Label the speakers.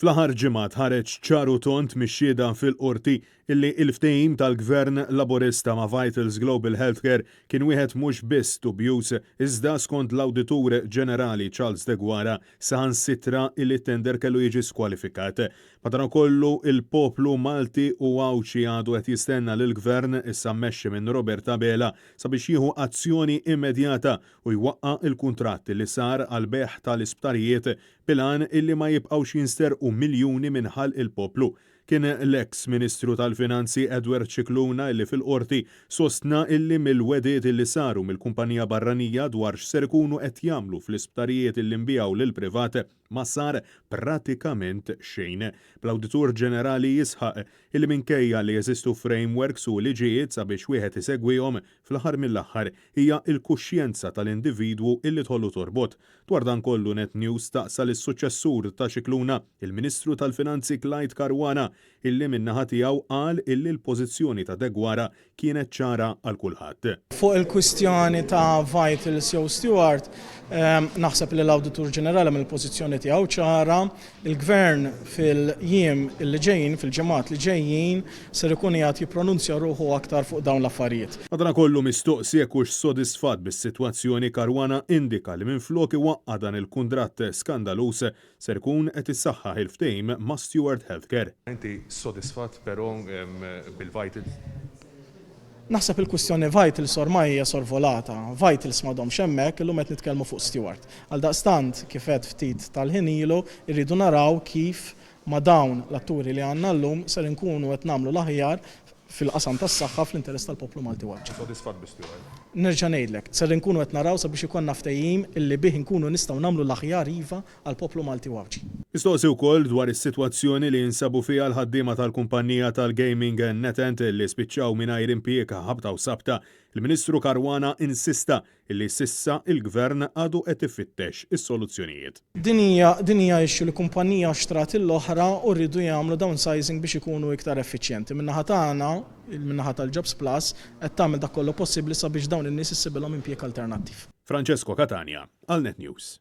Speaker 1: Fl-aħħar ġimgħat ħareġ ċar u tond mix-xhieda fil-Qorti illi l-ftehim tal-Gvern Laburista ma' Vitals Global Healthcare kien wieħed mhux biss dubjuż iżda skont l-Awditur Ġenerali Charles Deguara saħansitra illi t-tender kellu jiġi skwalifikat. Madankollu il-poplu Malti u Għawdxi għadu qed jistenna lill-Gvern issa mmexxi minn Robert Abela sabiex jieħu azzjoni immedjata u jwaqqa' l-kuntratt li sar għall-bejgħ tal-isptarijiet bil-għan illi ma jibqgħux jinsterqu miljuni minn ħalq il-poplu. Kien l-eks Ministru tal-Finanzi Edward Scicluna illi fil-Qorti sostna illi mill-wegħdiet illi saru mill-kumpanija barranija dwar x'ser ikunu qed jagħmlu fl-isptarijiet illi nbiegħu lill-privat ma sar pratikament xejn. Bl-Awditur Ġenerali jisħaq illi minkejja li jeżistu frameworks u liġijiet sabiex wieħed isegwihom, fl-aħħar mill-aħħar hija l-kuxjenza tal-individwu illi tħollu torbot. Dwar dan kollu Net News staqsa lis-suċċessur ta' Scicluna, il-Ministru tal-Finanzi Clyde Caruana, illi min-naħa tiegħu qal illi l-pożizzjoni ta' Deguara kienet ċara għal kulħadd.
Speaker 2: Fuq il-kwistjoni ta' Vitals jew Steward, naħseb li l-Awditur Ġenerali għamel il-pożizzjoni tiegħu ċara. Il-Gvern fil-jiem li ġejjin, fil-ġimgħat li ġejjin, ser ikun qiegħed jippronunzja ruħu aktar fuq dawn l-affarijiet.
Speaker 1: Madankollu mistoqsi jekk hux sodisfatt bis-sitwazzjoni, Caruana indika li minflok iwaqqa' dan il-kundratt skandaluż, ser ikun qed isaħħaħ il-ftehim ma' Steward Healthcare.
Speaker 3: Inti sodisfatt però bil-Vitals?
Speaker 2: Naħseb il-kwistjoni Vitals ormai hija sorvolata. Vitals m'għadhomx hemmhekk, illum qed nitkellmu fuq Steward. Għaldaqstant, kif għedt ftit tal-ħin ilu, irridu naraw kif ma' dawn l-atturi li għandna llum ser inkunu qed nagħmlu l-aħjar fil-qasam tas-saħħa fl-interess tal-poplu Malti u Għawdxi.
Speaker 3: Sodisfatt bi Steward?
Speaker 2: Nerġa' ngħidlek, ser inkunu qed naraw sabiex ikollna ftehim illi bih inkunu nistgħu nagħmlu l-aħjar iva għall-poplu Malti u Għawdxi.
Speaker 1: Mistoqsi wkoll dwar is-sitwazzjoni li jinsabu fiha l-ħaddiema tal-kumpannija tal-gaming NetEnt li spiċċaw mingħajr impjieg ħabta u sabta, il-Ministru Caruana insista illi s'issa il-Gvern għadu qed ifittex is-soluzzjonijiet.
Speaker 2: Din hija din hija issue li kumpanija xtrat lill-oħra u riedu jagħmlu downsizing biex ikunu iktar effiċjenti. Min-naħa tagħna, min-naħa tal-Jobs Plus, qed tagħmel dak kollu possibbli sabiex dawn in-nies issibilhom impjieg alternattiv.
Speaker 1: Francesco Catania, għal Net News.